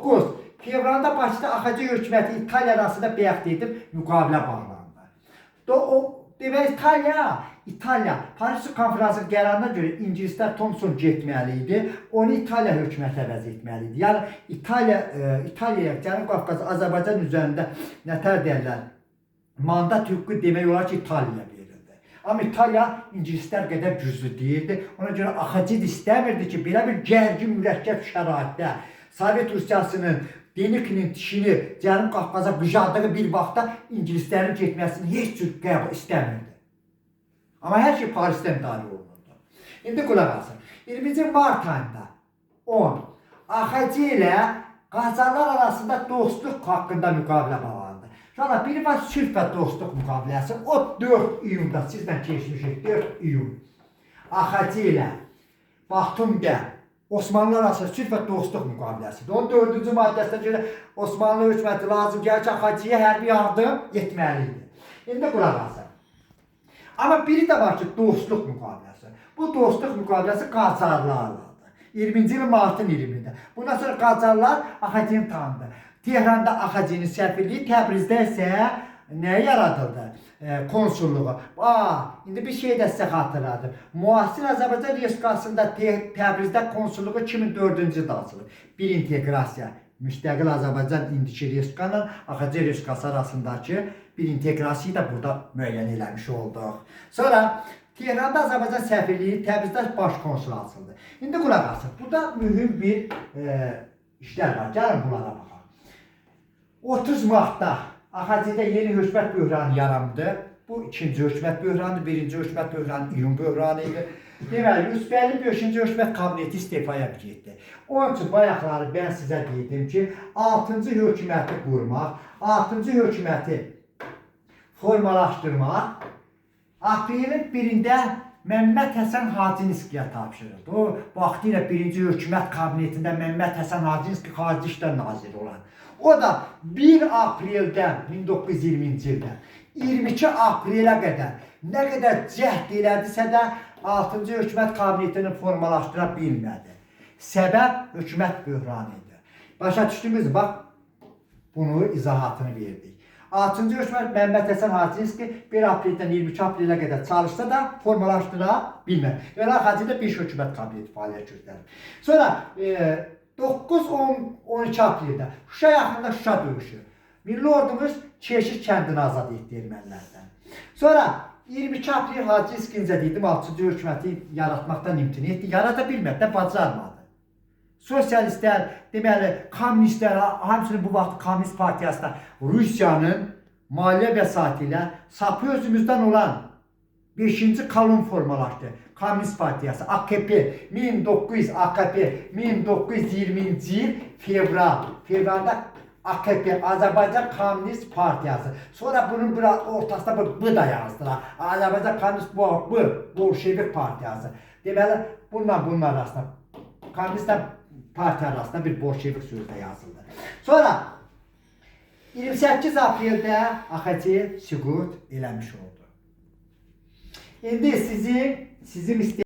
9 fevralda Bakıda AXC hökuməti İtaliya arasında bayaq dedim, müqavilə bağlandı. Demək İtaliya Paris konfransı qərarına görə ingilislər Thomson getməli idi. Onu İtaliya hökuməti əvəz etməli idi. Yəni İtaliyaya Cənubi Qafqaz, Azərbaycan üzərində nətər deyirlər, mandat hüququ demək olar ki, İtaliyaya verildi. Amma İtaliya ingilislər qədər güclü deyildi. Ona görə AXC istəmirdi ki, belə bir gərgin, mürəkkəb şəraitdə Sovet Rusiyasının Denikinin dişini Cənubi Qafqaza qıjadığı bir vaxtda ingilislərin getməsini heç cür qəbul istəmirdi. Amma hər şey Parisdən idarə olunurdu. İndi qulaq asın. 20-ci mart ayında 10 AXC ilə Qacarlar arasında dostluq haqqında müqavilə bağlandı. Sonra biri var sülh və dostluq müqaviləsi. O 4 iyunda sizlə keçmişik 4 iyun. AXC ilə Batumdə Osmanlı arasında sülh və dostluq müqaviləsidir. Onun 4-cü maddəsinə görə Osmanlı hökuməti lazım gəlir ki, AXC-yə hərbi yardım etməli idi. İndi qulaq asın. Amma biri də var ki, dostluq müqaviləsi. Bu dostluq müqaviləsi Qacarlarladır. 20-ci il martın 20-də. Bundan sonra Qacarlar AXC-ni tanıdı. Tehranda AXC-nin səfirliyi, Təbrizdə isə nə yaradıldı? Konsulluğu. İndi bir şey də sizə xatırladım. Müasir Azərbaycan Respublikasında Təbrizdə konsulluğu 2004-cü ildə açılıb. Bir inteqrasiya. Müstəqil Azərbaycan indiki Respublika ilə AXC Respublikası arasındakı bir inteqrasiyayı da burada müəyyən eləmiş olduq. Sonra Tehranda Azərbaycan səfirliyi, Təbrizdə baş konsul açıldı. İndi qulaq asın. Burada mühüm bir işlər var. Gəlin bunlara baxaq. 30 martda AXC-də yeni hökumət böhranı yarandı. Bu ikinci hökumət böhranı, birinci hökumət böhranı iyun böhranı idi. Deməli, Yusifəlinin 5-ci hökumət kabineti istefaya getdi. Onun üçün bayaqları mən sizə dedim ki, 6-cı hökuməti qurmaq, 6-cı hökuməti formalaşdırmaq aprelin 1-də Məmməd Həsən Hacınskiyə tapşırıldı. O vaxtilə 1-ci hökumət kabinetində Məmməd Həsən Hacınski Xarici İşlər naziri olan. O da 1 apreldən 1920-ci ildə 22 aprelə qədər nə qədər cəhd elədisə də 6-cı hökumət kabinetini formalaşdıra bilmədi. Səbəb hökumət böhranı idi. Başa düşdünüz? Bax bunu izahatını verdik. 6-cı hökumət Məmməd Həsən Hacınski 1 apreldən 22 aprelə qədər çalışsa da formalaşdıra bilmədi. Yəni AXC-də 5 hökumət kabineti fəaliyyət göstərir. Sonra 9, 10, 12 apreldə Şuşa yaxınında Şuşa döyüşü. Milli ordumuz Keşiş kəndini azad etdi ermənilərdən. Sonra 22 aprel Hacınski necə dedim, 6-cı hökuməti yaratmaqdan imtina etdi. Yarada bilmədi də, bacarmadı. Sosialistlər, deməli, kommunistlər, həmçinin bu vaxt Komünist Partiyası da Rusiyanın maliyyə vəsaiti ilə sapı özümüzdən olan 5-ci kolon formalaşdı. Komünist Partiyası, AKP, 1900 AKP, 1920-ci il fevral, fevralda AKP, Azərbaycan Komünist Partiyası. Sonra bunun bir ortasında bu B da yazdılar. Azərbaycan Komünist B, Bolşevik Partiyası. Deməli, bununla bunun arasında Komünistlə partiya arasında bir bolşevik sözü də yazıldı. Sonra 28 apreldə AXC süqut eləmiş oldu. İndi sizin istədiyiniz